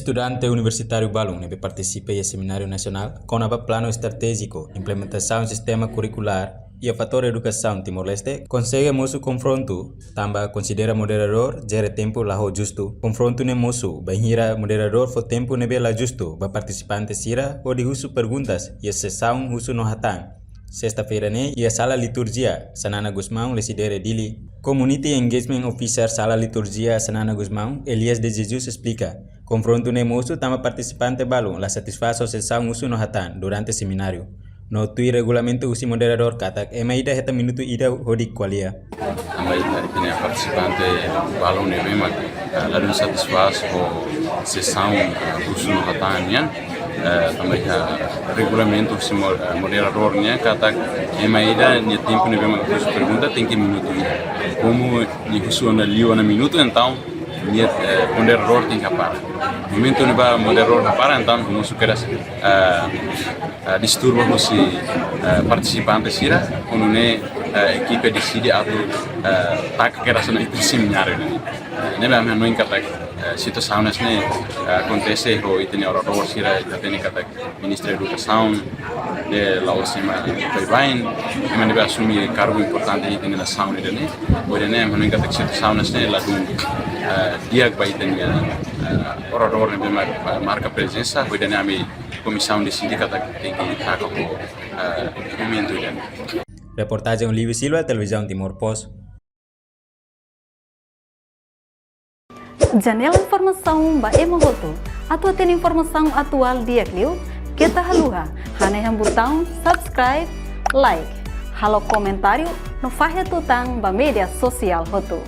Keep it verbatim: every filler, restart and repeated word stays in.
Estudante universitáriu balun ne'ebé partisipa iha semináriu nasionál kona-ba planu estratéjiku, implementasaun sistema kurrikulár iha fatór edukasaun Timor-Leste, konsege mosu konfrontu, tanba konsidera moderadór jere tempu la ho justu. Konfrontu ne'e mosu bainhira moderadór fó tempu ne'ebé la justu ba partisipante sira hodi husu perguntas iha sesaun husu no hatán. Sesta-feira ne'e, iha Sala Liturjia Xanana Gusmão, Lecidere, Dili, Community Engagement Officer Sala Liturjia Xanana Gusmão, Elias de Jesus, esplika konfrontu ne'e mosu tanba partisipante balun la satisfás ho sesaun husu no hatán durante semináriu. No tuir regulamentu husi moderadór katak ema ida hetan minutu ida hodi ko'alia. Tanba ita-nia partisipante balun ne'ebé mak, eh, ladún satisfás ho sesaun, eh, husu no hatán nian. Eh, tanba iha regulamentu husi mo-, eh, moderadór nian katak ema ida nia tempu ne'ebé mak husu pergunta tenke minutu ida. Komu nia husu ona liu ona minutu, entaun nia, eh, moderadór tenke hapara. Momentu ne'ebá moderadór hapara, entaun mosu kedas, eh, eh, disturba husi, eh, partisipante sira, kuandu ne'e, eh, ekipa deside atu, eh, taka kedas ona iha semináriu ne'e. Eh, ne'ebé ami hanoin katak, eh, situasaun hanesan ne'e, eh, akontese ho ita-nia oradór sira, ita hatene katak Ministra Edukasaun ne'e la'ós ema baibain, ema ne'ebé asume kargu importante iha ita-nia nasaun ida-ne'e. Hodi nune'e, ami hanoin katak situasaun hanesan ne'e ladún, eh, di'ak ba ita-nia, eh, oradór ne'ebé ma-, marka prezensa, hodi nune'e ami komisaun deside katak tenke taka ho, eh, momentu ida-ne'e. Reportajen Olívio Silva, Televizaun Timor Post. Janela informasaun ba ema hotu. Atu hatene informasaun atuál di'ak liu, keta haluha hanehan butaun subscribe, like, halo komentáriu no fahe tutan ba média sosiál hotu.